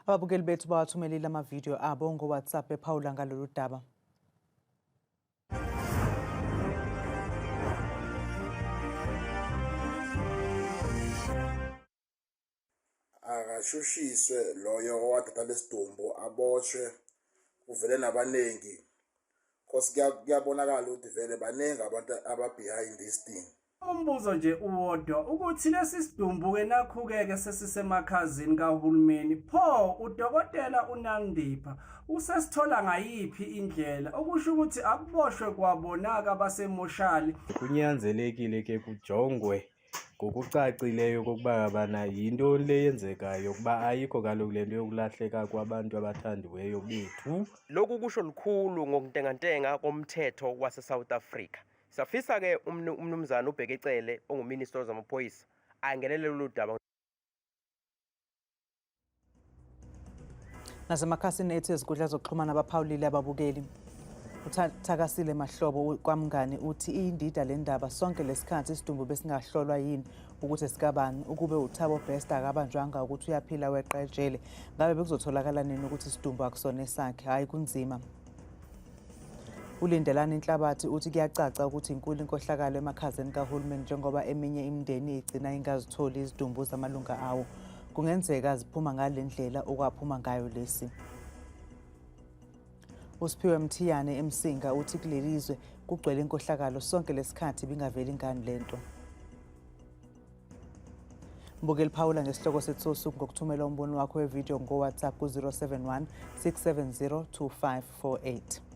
Ababukeli bethu bawathumelile amavidiyo abo ngo-WhatsApp bephawula ngalolu daba. Akashushiswe loyo owathatha lesidumbu, aboshwe, kuvele nabaningi, cause kuyabonakala ukuthi vele baningi abantu aba-behind this thing. Umbuzo nje uwodwa ukuthi lesi sidumbu-ke nakhu-ke ke sesisemakhazini kahulumeni, pho udokotela uNandipha usesithola ngayiphi indlela? Okusho ukuthi akuboshwe kwabona-ke abasemoshali. Kunyanzelekile ke kujongwe ngokucacileyo okokuba ngabana yintoni le yenzekayo, kuba ayikho kaloku le nto yokulahleka kwabantu abathandiweyo bethu. Lokhu kusho lukhulu ngokuntengantenga komthetho wase-South Africa. Siyafisa-ke uMnumzane uBheki Cele onguMinister wezamaphoyisa angenelele lolu daba. Nasemakhasini ethu ezinkundla zokuxhumana baphawulile ababukeli. UThakasile Mahlobo kwamngani uthi iyindida le ndaba, sonke lesikhathi isidumbu besingahlolwa yini ukuthi sikabani? Ukube uThabo Bester akabanjwanga ukuthi uyaphila weqa ejele, ngabe bekuzotholakala nini ukuthi isidumbu akusona esakhe? Hhayi, kunzima. ULindelani Nhlabathi uthi kuyacaca ukuthi inkulu inkohlakalo emakhazeni kahulumeni njengoba eminye imindeni igcina ingazitholi izidumbu zamalunga awo. Kungenzeka ziphuma ngale ndlela okwaphuma ngayo lesi. USiphiwe Mthiyane eMsinga uthi kuleli zwe kugcwele inkohlakalo, sonke lesikhathi ibingaveli ngani lento. Mbukeli, phawula ngesihloko sethu sosuku ngokuthumela umbono wakho wevidiyo ngo-WhatsApp ku-071 670 2548.